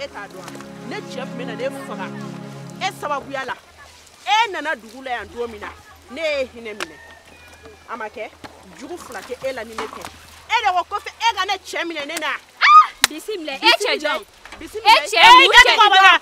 E t'a dɔn ne cɛ tun bɛ na ne faga e sababuya la e nana dugu la yan don min na ne ye hinɛ minɛ a ma kɛ jugu fila tɛ e la ni ne tɛ e de ko ko fɛ e ka ne cɛ minɛ ne na bisimila e cɛ jɔn bisimila e cɛ mun cɛ i tɛ tɔgɔ bɔ la.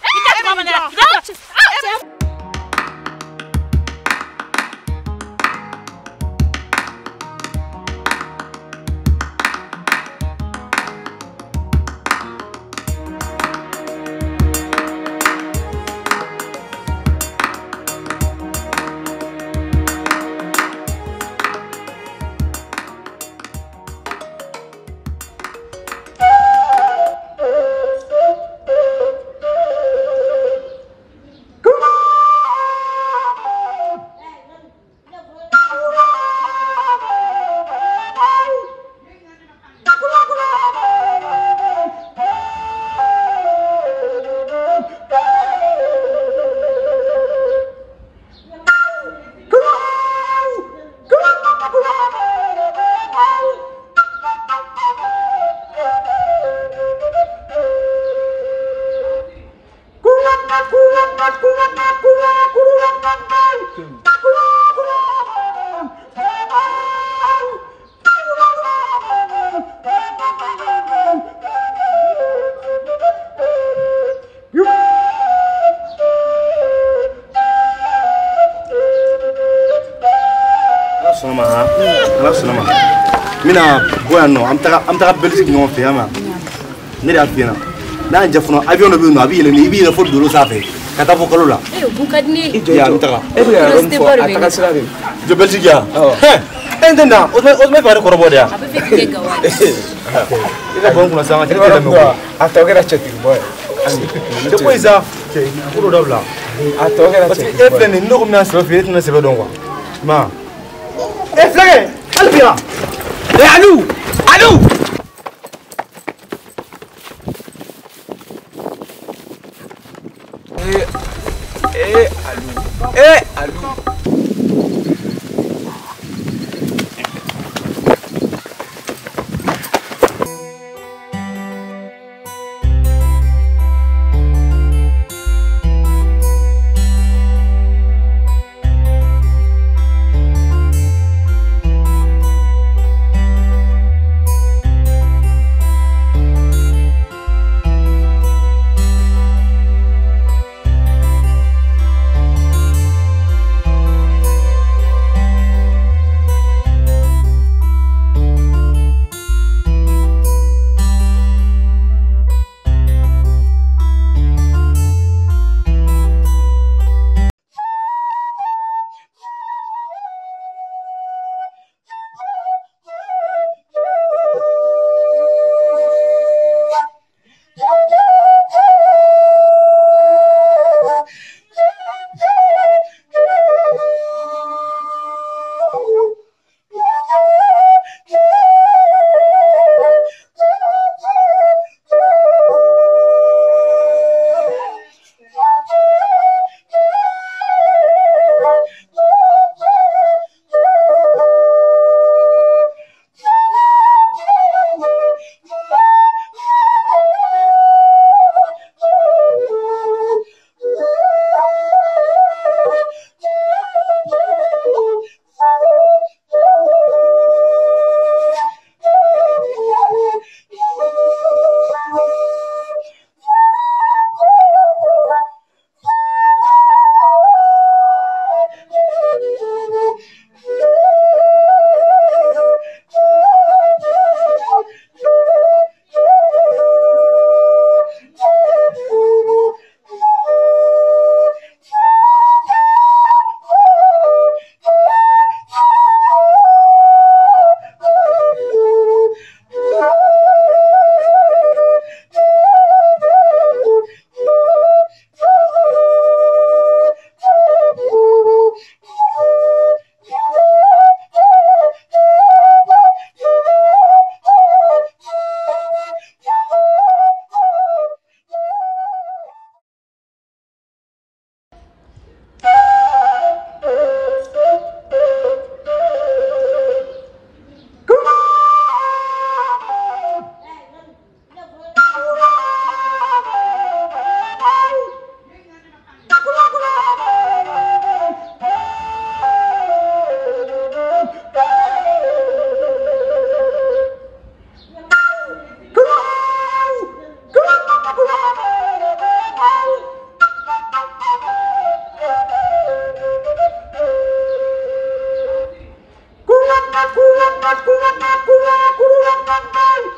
Mina bɔ yan nɔ an bɛ taga Belgique ɲɔgɔn fɛ yan ma ne de y'a f'i ɲɛna n'a y'an jɛ fana avion dɔ bɛ yen nɔ a bɛ yɛlɛ i bɛ yɛlɛ fo dolo sanfɛ ka taa fo kalo la. Ee o kun ka di ne ye. I jɔ an bɛ taga. E bɛ ka yɔrɔ min fɔ a taga sira de. Jɔ Belgique yan. E n tɛ na o tun bɛ fɛ ka ne kɔrɔbɔ de yan. A bɛ fɛ k'i kɛ Gawo ye. I ka bɔ n kunna sa an ka cɛ ne tɛ lamɛn koyi. A tɔ kɛra cɛtigibɔ ye. Cɛ ko in sa cɛ ko dɔ dabila. A tɔ kɛra cɛtigibɔ ye. Parce que e filɛ nin ye ne ko n bɛna sɛbɛ f'i ye e tɛna sɛbɛ dɔn quoi. I ma ye. E filɛkɛ hali bi yan. Eh Alou! Alou! Eh Alou! Eh Alou!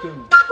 Pewu.